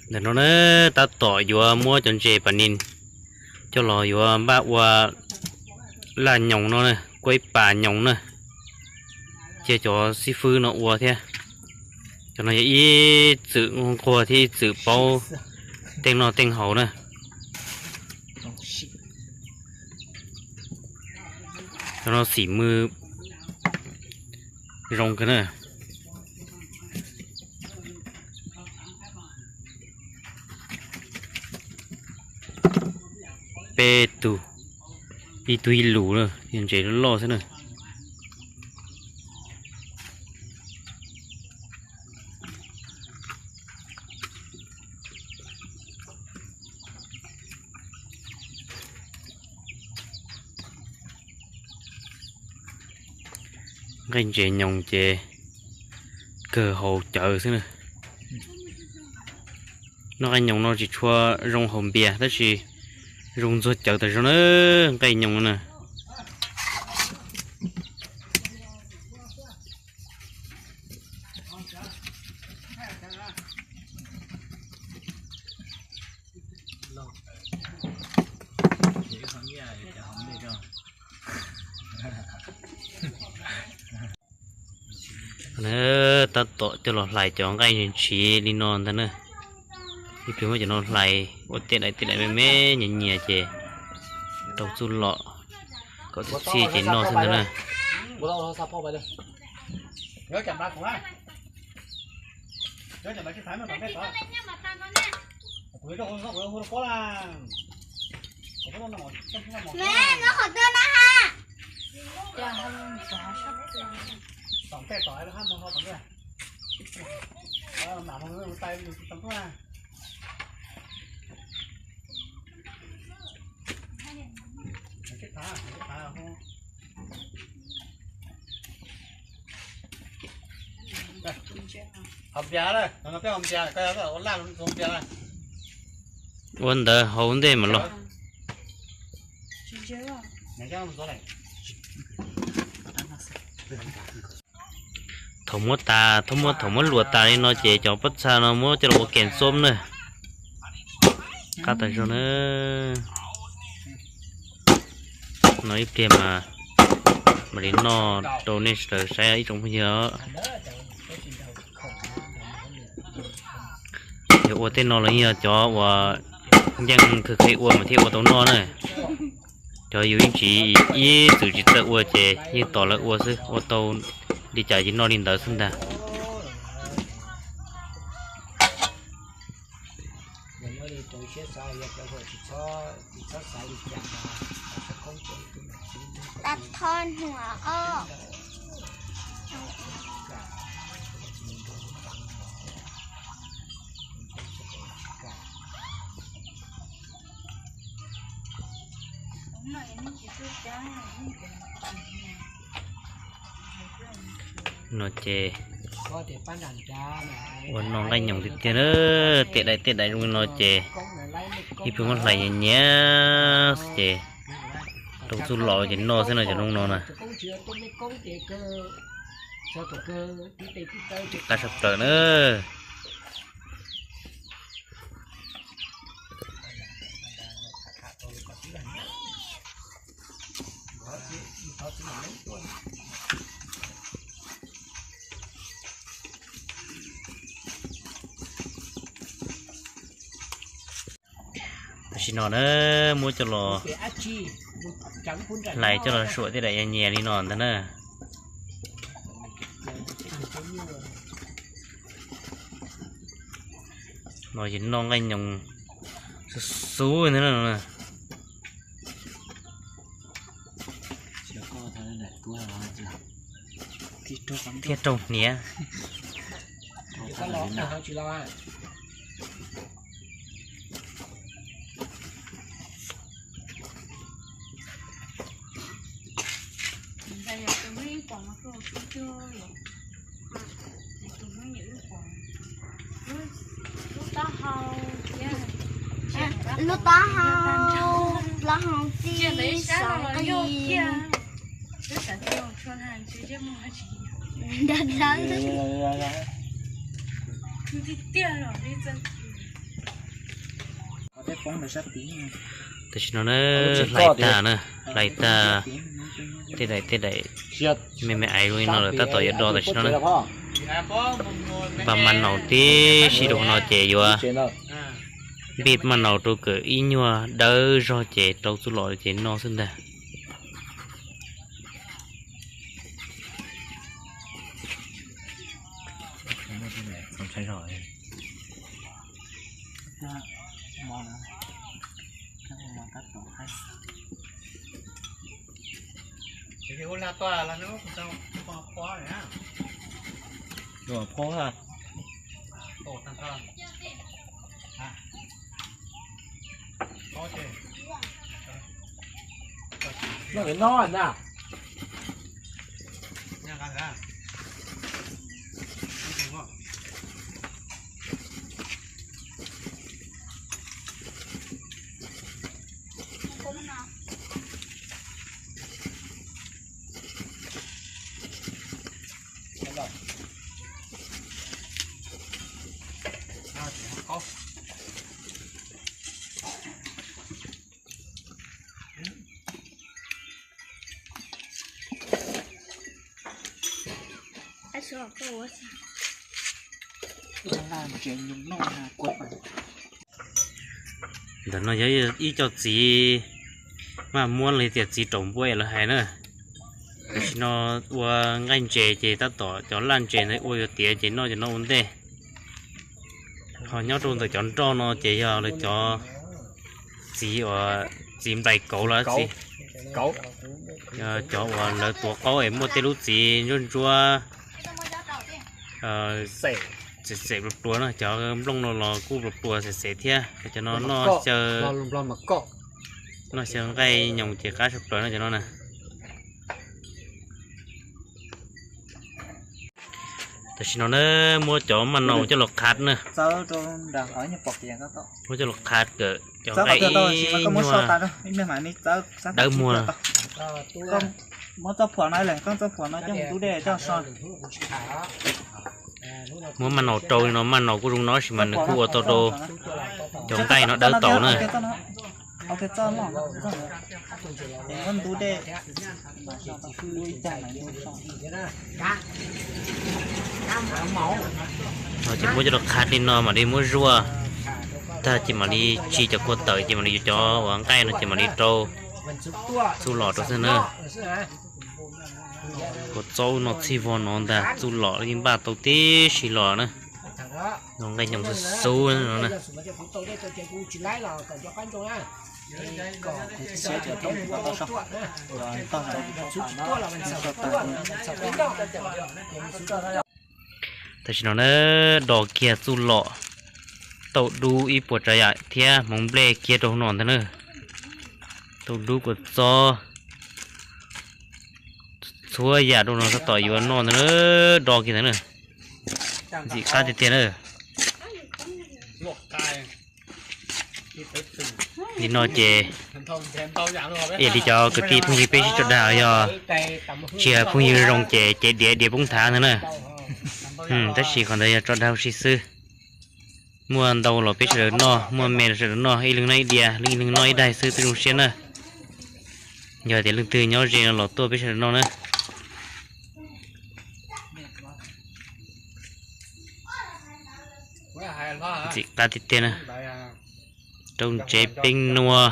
Ntawm no na, tab tom yuav muab cov ntses pas nis coj los yuav npaj ua laj nyoos no na, kuab ib pas nyoos na, cia cov xib fwb no ua thiab. Cov no yog ib txwm nquag thiab ib txwm paub teej noj teej haus na. Cov no xim mws zoo kawg na. Peb tug, ib tug ib lus na, yog ntses loj loj xwb na. Nqaij ntses nyoos ces kawg haus cawv xwb na. Noj nqaij nyoos no tsis tshua zoo haus npias tab sis zoo ntxuag cawv tas zog na, nqaij nyoos na. Tab tom coj los hlais cov nqaij ntshiv li no ntag na. Ib pliag muab cov no hlais ua tej daim tej daim me me nyias nyias ces rau txuj lom kom txhij txhij ces noj xwb ntag na. Ua ntawd hauv ntej mas los. Thaum muab tas, thaum muab, thaum muab luam tas li no ces cov pob txha no muab coj los ua kem xoob na. Qab tas zog na. No ib pliag mas mam li noj rau nej sawv daws saib ib tsoom phooj ywg. Yog ua tej no los yog cov uas yeej kheev kheev ua mas thiaj ua tau noj na. Cov yus yeej tsis, ib txwm tsis txawj ua ces yeej tos lawv ua xwb, ua tau li cas ces noj li ntawd xwb ntag. No ces ua noj nqaij nyoos tiag tiag na, tej daim tej daim zoo li no ces ib pliag muab hlais nyias nyias xwb ces rau txuj lom ces noj xwb no cov zoo no na. Qab sab plaws na. Tam sim no na, muab coj los hlais coj los suam tej daim nyias nyias li no ntag na. No ces noj nqaij nyoos xub xub ntag na. Thiaj raug hniav. Lub taub hau, plaub hau txij seev qis. Nrog dlawb. Tam sim no na, hlais tag na, hlais tag tej daim tej daim me me aiv li no lawm, tab tom yuav do tam sim no na. Npaj maj naus tib si rau qhov no ces yuav npij maj naus rau kom ib nyuag dawb zog ces rau txuj lom ces noj xwb ntag. Noj no na. Ntawm no yog ib co txiv maj muab li tias txiv raum npua lawv hais na. Tam sim no ua nqaij ntses ces tab tom cov laj ntses ntawd ua yuav tiav ces noj cov no ua ntej. Ho nyob rau ntawm cov nroj no ces yog lawv cov txiv uas txiv nplaim kauv los txiv, cov uas lawv tuav qaub es muaj tej lub txiv ntsuab ntsuab xem xem pluas pluas na, cov nplooj no los kuj pluas pluas xem xem thiab. Cov no noj xyaw, noj xyaw nqaij nyoos ces qab tshaj plaws no cov no na. Tam sim no na, muab cov maj naus coj los qhav na. Muab coj los qhav kom cov nqaij ib nyuag dawb muag. Muab maj naus rau li no, maj naus kuj zoo no tab sis mas nws kuj ua tau rau cov nqaij no dawb tau na. Ces muab coj los qhav li no mam li muab zuaj tag ces mam li tsim cov kua tawm ces mam li yuav cov uas nqaij no ces mam li rau txuj lom rau xwb na. Kua txob no txhij vog no ntag, txuj lom yeej npaj tau tib si los na. No nqaij nyoos xub xub no na. Tam sim no na, do kiag txuj lom, tauj dub ib puas tsav yam thiab hmoov nplej kiag rau hauv no ntag na. Tauj dub kua txob, txhua yam rau no tab tom yuav noj ntag na, do kiag ntag na. Ntxim qab tiag tiag na. Li no ces ib yam li cov kwv tij phooj ywg peb sib tso dag, yog tsis yog phooj ywg zoo ces cev diav diav poob thav ntag na. Tab sis qhov ntawd yog tso dag ua si xwb. Muaj ntau los peb sawv daws noj, muaj me los sawv daws noj, ib leeg noj ib diav, ib leeg noj ib daig xwb twb zoo siab na. Yog tias leej twg nyob ze no los tuaj peb sawv daws noj na. Ntxim qab tiag tiag na. Rau ntsev peeb nua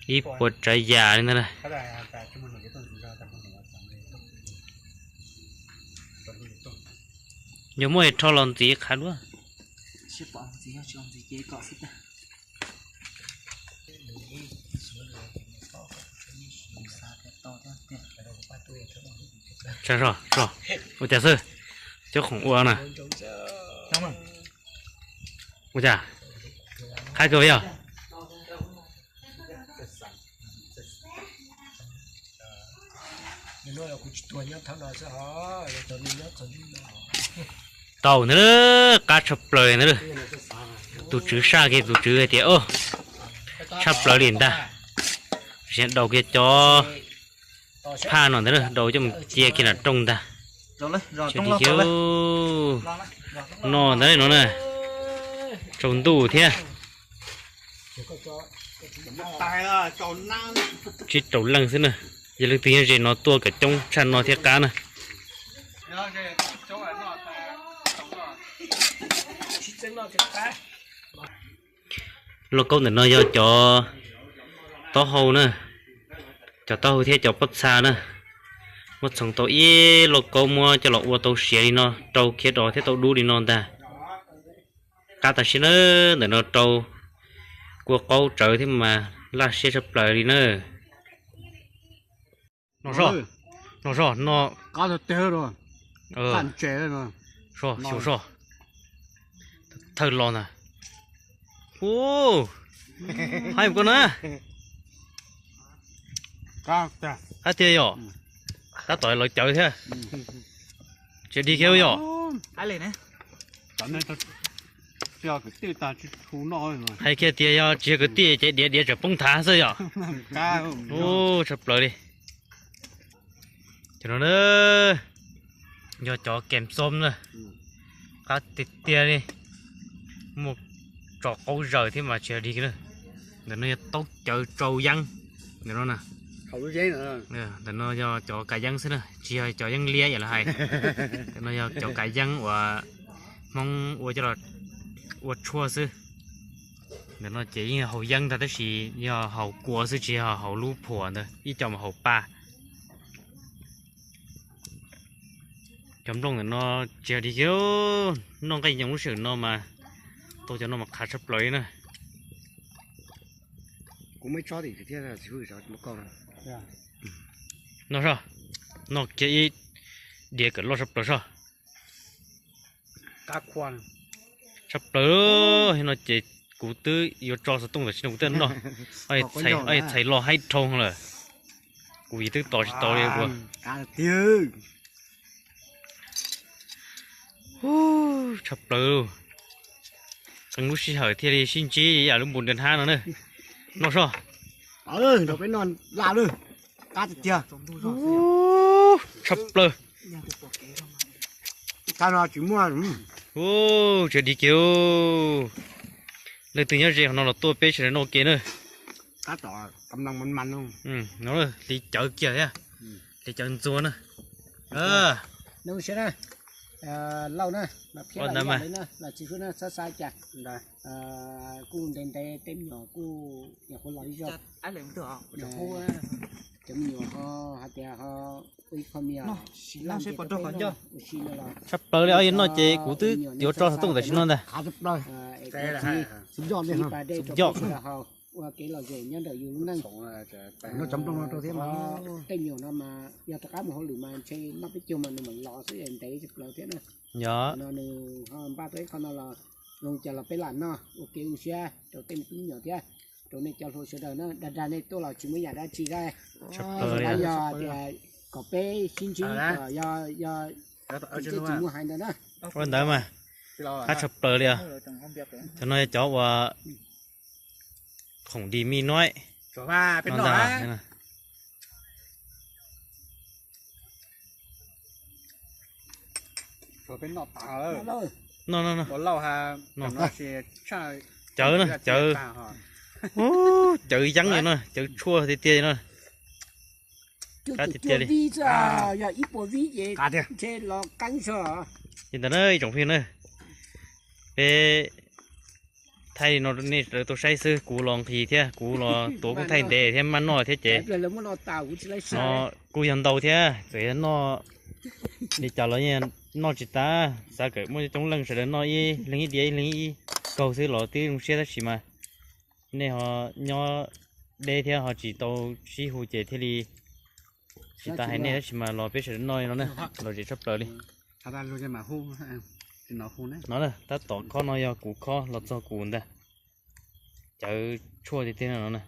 ib puas tsav yam li ntag na. Yog muaj rho los ntxiv qhav dua. Ua cas xwb, cov khoom ua na. Ua cas qhaib kawg yog. Tau ntag, qab tshaj plaws ntag. Tus tswv saj kiag tus tswv hais tias tshaj plaws li ntag. Daus kiag cov phaj no ntag, daus coj mus cia kiag nram rooj ntag. Noj ntag no na, tsaus ntuj thiab. Tsib rau leej xwb na, yog leej twg nyob ze no tuaj kom coob tshaj no thiaj qab na. Lauj kaub ntawm no yog cov taub hau na, cov taub hau thiab cov pob txha na. Muab txhoov tau ib lauj kaub muab coj los ua tau siav li no, rau khiav dos thiab tau dub li no ntag. Qab tam sim na, ntawm no rau kua qaub tsawv thiab mas laj siab tshaj plaws li na. No zoj, no zoj, no qab tag teg, xyuas zoj, thawj los ntag. Ub, haib koj na. Qab tiag yom, tab tom lawv cawv thiab. Tsis dig kiag yom. Hais kiag tias yog tsis yog kwv tij ces diav diav tseem poob thav xwb yom. Ub, tshaj plaws li. Cov no na, yog cov kem xom na, qab tiag tiag li. Muaj tso qaub zaws thiab mas tsis yog dig na. Ntawm no yog taub cawv tsau yeeb. Ntawm no na, ntawm no yog cov kav yeeb xwb na, tsis yog cov yeeb liab yam lawv hais. Ntawm no yog cov kav yeeb uas Hmoob ua coj los ua tshuaj xwb. Ntawm no ces yeej yog haus yeeb ntag tab sis yog haus kua xwb tsis yog haus lub phuam ntawd, ib co mas haus pa. Cov nplooj ntawm no tsis yog dig kiag, noj nqaij nyoos lub sij hawm no mas tau cov no mas qhav tshaj plaws li na. No soj, noj kiag ib diav kom loj tshaj plaws soj. Tshaj plaws, no ces kuv twb yuav tso xov tooj tam sim no kuv twb noj. Txhais los haib dhau lawm, kuv yeej twb tos tsis tau li ua. Tshaj plaws, qee lub sij hawm thiaj li sib ntsib yam lub npus nra hnab no na. Noj soj. Peb noj laj lawm, qab tiag tiag. Tshaj plaws. Tsis yog dig kiag. Leej twg nyob ze qhov no los tuaj peb sawv daws noj ua ke na. Hliv cawv kiag thiab, hliv cawv ntxuag na. Lauj na, los tsis xub na, xab xab cas kuj ntev ntev tej me nyuam kuj nyuam qhuav los ib zaug. Cov me nyuam ho hais tias ho ua ib qho me nyuam ua si no los. Tshaj plaws li, noj ces kuv twb yuav tso xov tooj tam sim no ntag. Xub yoj, ua kev lom zem nyob ntawm yus lub neej. Tej me nyuam no mas yog rov qab mus hauj lwm mas ntshe noj peb caug mas nws mam los xwb, ntev tshaj plaws thiab na. Yog no nws ho npaj tau ib qho no los zoo cas los peb lam noj ua kev zoo siab rau tej me tub me nyuam thiab rau nej cov hluas sawv daws na. Dag dag nej tuaj los tsis muaj yam dab tsi thiab, yog tias kom peb sib ntsib kom yog, yog tsis muaj hais ntawd na. Ua ntawd mas qab tshaj plaws li os. Cov no yog cov uas khoom di mij nuaib no ntag. No no no, cawv na, cawv, cawv yeeb no, cawv tshuaj tiag tiag no. Qab tiag tiag li. Li ntawd na ib tsoom phooj ywg na, peb thaij li no nej sawv daws tau saib xwb, kuv los nqhis thiab kuv los tuav kuj thaij ntev thiab maj noj thiab ces no kuj yog ntau thiab txawm yog noj li cas los yeej noj tsis tas, xav kom muaj coob leej sawv daws noj ib leeg ib diav ib leeg ib kaug xwb los twb zoo siab tab sis mas nej ho nyob deb thiab ho tsis tau sib hu ces thiaj li tsis tas hais nej tab sis mas los peb sawv daws noj li no na, lom zem tshaj plaws li. No na, tab tom khob no yog kuv khob los txog kuv ntag. Cawv tshuaj tiag tiag no na.